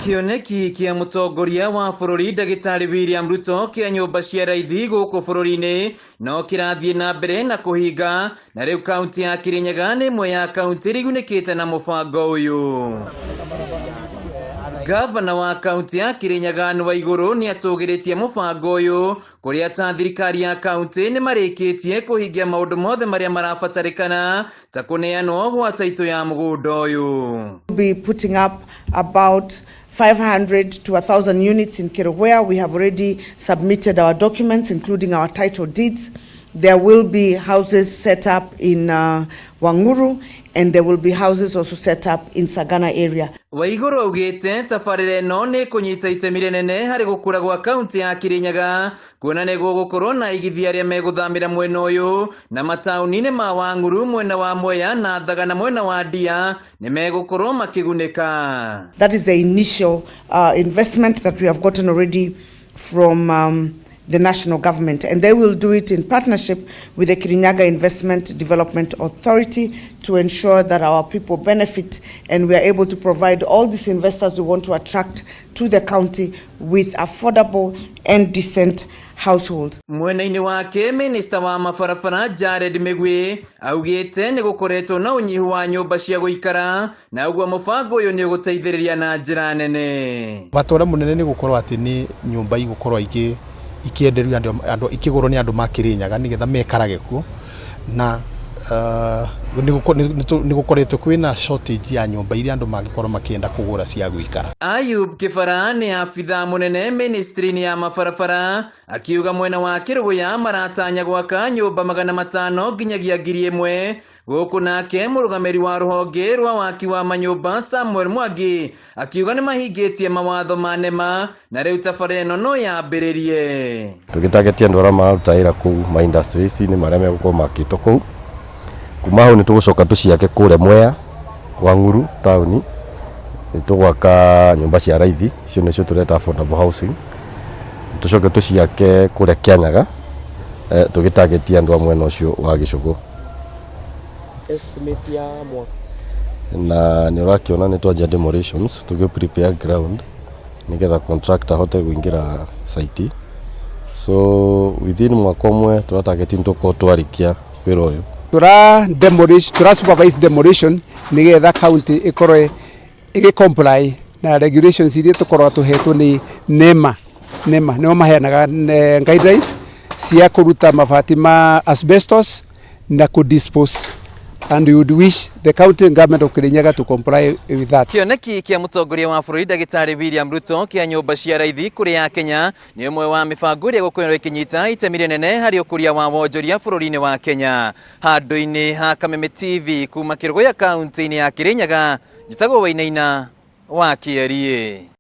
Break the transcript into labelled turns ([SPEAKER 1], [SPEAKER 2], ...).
[SPEAKER 1] Kĩoneki kĩa mũtongoria wa bũrũri ndagĩtarĩ William Ruto kĩa nyũmba cia raithi gũkũ bũrũri-inĩ no kĩrathiĩ na mbere na kũhinga na rĩu kaunti ya Kirinyaga nĩ ĩmwe ya kaunti iria igunĩkĩte na mũbango ũyũ. Gavana wa kaunti ya Kirinyaga Anne Waigũrũ nĩ atũgĩrĩtie mũbango ũyũ kũrĩa ta thirikari ya kaunti nĩ marĩkĩtie kũhingia maũndũ mothe marĩa marabatarĩkana ta kũneanwo gwa taitũ ya mũgũnda ũyũ.
[SPEAKER 2] Be putting up about 500 to 1,000 units in Kerugoya. We have already submitted our documents, including our title deeds. There will be houses set up in Wanguru, and there will be houses also set up in Sagana area.
[SPEAKER 1] Waigũrũ augĩte tabarĩra ĩno nĩ ĩkũnyita itemi rĩnene harĩ gũkũra gwa kaunti ya Kirinyaga kuona nĩ gũgũkorwo na aigithia arĩa megũthamĩra mwena ũyũ na mataũni-inĩ ma Wang'uru mwena wa Mwea na Thagana mwena wa Ndia nĩ megũkorwo makĩgunĩka.
[SPEAKER 2] That is the initial investment that we have gotten already from the national government, and they will do it in partnership with the Kirinyaga Investment Development Authority to ensure that our people benefit and we are able to provide all these investors we want to attract to the county with affordable and decent households.
[SPEAKER 1] Mwena-inĩ wake minista wa mabarabara Jared Migwi augĩte nĩ gũkoretwo na ũnyihu wa nyũmba cia gũikara na ũguo mũbango ũyũ nĩ ũgũteithĩrĩria na njĩra nene.
[SPEAKER 3] Bata ũrĩa mũnene nĩ gũkorwo atĩ nĩ nyũmba igũkorwo ingĩ ikĩenderio andũ, andũ ikĩgũrwo nĩ andũ ma Kĩrĩnyaga nĩgetha mekarage kuo na nĩ gũkoretwo kwĩna shortage ya nyũmba iria andũ mangĩkorwo makĩenda kũgũra cia gũikara.
[SPEAKER 1] Ayub Kibara nĩ abithaa mũnene ministry-inĩ ya mabarabara akiuga mwena wa Kĩrũgũya maratanya gwaka nyũmba 500 nginyagia 1000 gũkũ nake mũrũgamĩrĩri wa rũhonge rwa waki wa manyũmba Samuel Mwangi akiuga nĩ mahingĩtie mawatho ma NEMA na rĩu tabarĩra ĩno no yambĩrĩrie.
[SPEAKER 4] Tũgĩtargetia andũ arĩa mararuta wĩra kũu ma industries-inĩ marĩa megũkorwo makĩtwo kũu. Kuma hau nĩ tũgũcoka tũciake kũrĩa Mwea Wang'uru taũni, nĩ tũgwaka nyũmba cia raithi, icio nĩcio tũreta affordable housing. Tũcoke tũciake kũrĩa Kĩanyaga, tũgĩtargetia andũ a mwena ũcio wa Gĩcũgũ.
[SPEAKER 5] Estimate ya mwaka.
[SPEAKER 4] Na nĩ ũrakĩona nĩ twanjia demolitions tũgĩ prepare ground nĩgetha contractor ahote kũingĩra site. So within mwaka ũmwe tũratarget nĩ tũkorwo twarĩkia wĩra ũyũ.
[SPEAKER 6] Tura demolish, tura supervise demolition nigetha county ikorwo igi comply na regulations iria tukorwo tuhetwo ni NEMA. NEMA nĩo maheanaga guidelines cia kũruta mabati ma asbestos na kũ dispose, and we would wish the county government of Kirinyaga to comply with that.
[SPEAKER 1] Kĩoneki kĩa mũtongoria wa bũrũri ndagĩtarĩ William Ruto kĩa nyũmba cia raithi kũrĩ a Kenya nĩ ũmwe wa mĩbango ĩrĩa ĩgũkorwo ĩkĩnyita itemi rĩnene harĩ ũkũria wa wonjoria bũrũri-inĩ wa Kenya. Handũ-inĩ ha Kameme TV kuma Kĩrũgũya kaunti-inĩ ya Kĩrĩnyaga, njĩtagwo Wainaina wa Kĩeriĩ.